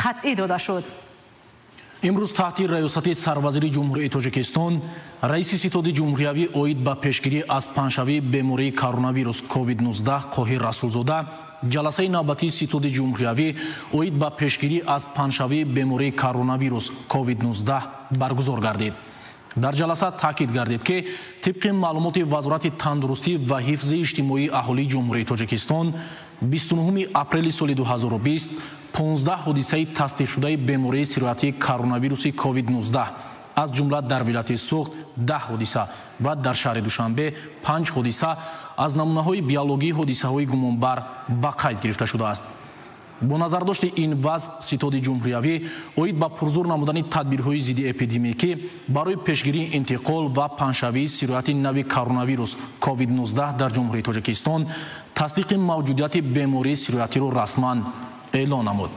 Қатъӣ дода шуд. Имрӯз таҳти раёсати сарвазири Ҷумҳурии Тоҷикистон, раиси Ситоди ҷумҳуриявӣ оид ба пешгирӣ аз паҳншавии бемории коронавирус COVID-19 Қоҳир Расулзода ҷаласаи навбатии Ситоди ҷумҳуриявӣ оид ба пешгирӣ аз паҳншавии бемории коронавирус COVID-19 баргузор гардид. Дар ҷаласа таъкид гардид, ки тибқи маълумоти Вазорати тандурустӣ ва ҳифзи иҷтимоии аҳолии Ҷумҳурии Тоҷикистон, 29 апрели соли 2020 15 ҳодисаи тасдиқшудаи бемории сироятии коронавируси COVID-19, аз ҷумла дар вилояти Суғд 10 ҳодиса ва дар шаҳри Душанбе 5 ҳодиса аз намунаҳои биологии ҳодисаҳои гумонбар ба қайд гирифта шудааст. Бо назардошти ин вазъ, Ситоди ҷумҳуриявӣ оид ба пурзур намудани тадбирҳои зиддиэпидемикӣ барои пешгирии интиқол ва паҳншавии сирояти нави коронавирус COVID-19 дар Ҷумҳурии Тоҷикистон тасдиқи мавҷудияти бемории сироятиро расман эълон намуд.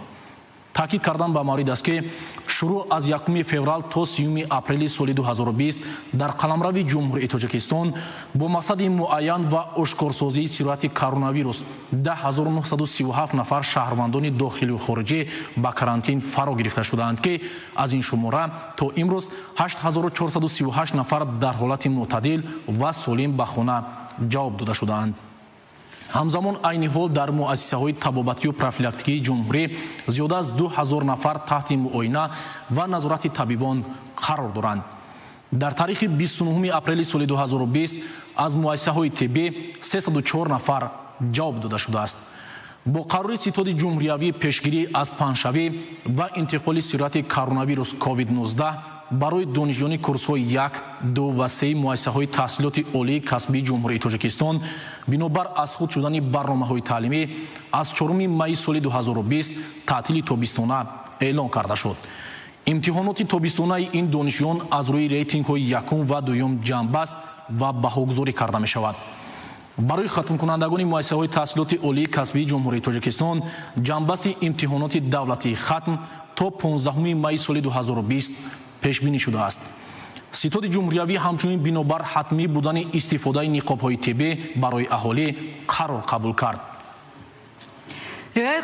Таъкид кардан ба маврид аст, ки шурӯъ аз 1 феврал то 30 апрели соли 2020 дар қаламрави Ҷумҳурии Тоҷикистон бо мақсади муайян ва ошкорсозии сирояти коронавирус 10937 нафар шаҳрвандони дохилию хориҷӣ ба карантин фаро гирифта шудаанд, ки аз ин шумора то имрӯз 8438 нафар дар ҳолати мӯътадил ва солим ба хона ҷавоб дода шудаанд. Ҳамзамон, айни ҳол дар муассисаҳои табобатию профилактикии ҷумҳурӣ зиёда аз 2000 нафар таҳти муоина ва назорати табибон қарор доранд. Дар таърихи 29 апрели соли 2020 аз муассисаҳои тиббӣ 304 нафар ҷавоб дода шудааст. Бо қарори Ситоди ҷумҳуриявии пешгирӣ аз паҳншавӣ ва интиқоли сирояти коронавирус COVID-19 барои донишҷӯёни курсҳои 1, 2 ва 3 муассисаҳои таҳсилоти олии касбии Ҷумҳурии Тоҷикистон бинобар аз худ шудани барномаҳои таълимӣ аз 4 майи соли 2020 таътили тобистона эълон карда шуд. Имтиҳоноти тобистонаи ин донишҷӯён аз рӯи рейтингҳои якум ва дуюм ҷамъбаст ва баҳогузорӣ карда мешавад. Барои хатмкунандагони муассисаҳои таҳсилоти олии касбии Ҷумҳурии Тоҷикистон ҷамъбасти имтиҳоноти давлатии хатм то 15 майи соли 2020 пешбинӣ шудааст. Ситоди ҷумҳуриявӣ ҳамчунин бинобар ҳатмӣ будани истифодаи ниқобҳои тиббӣ барои аҳолӣ қарор қабул кард.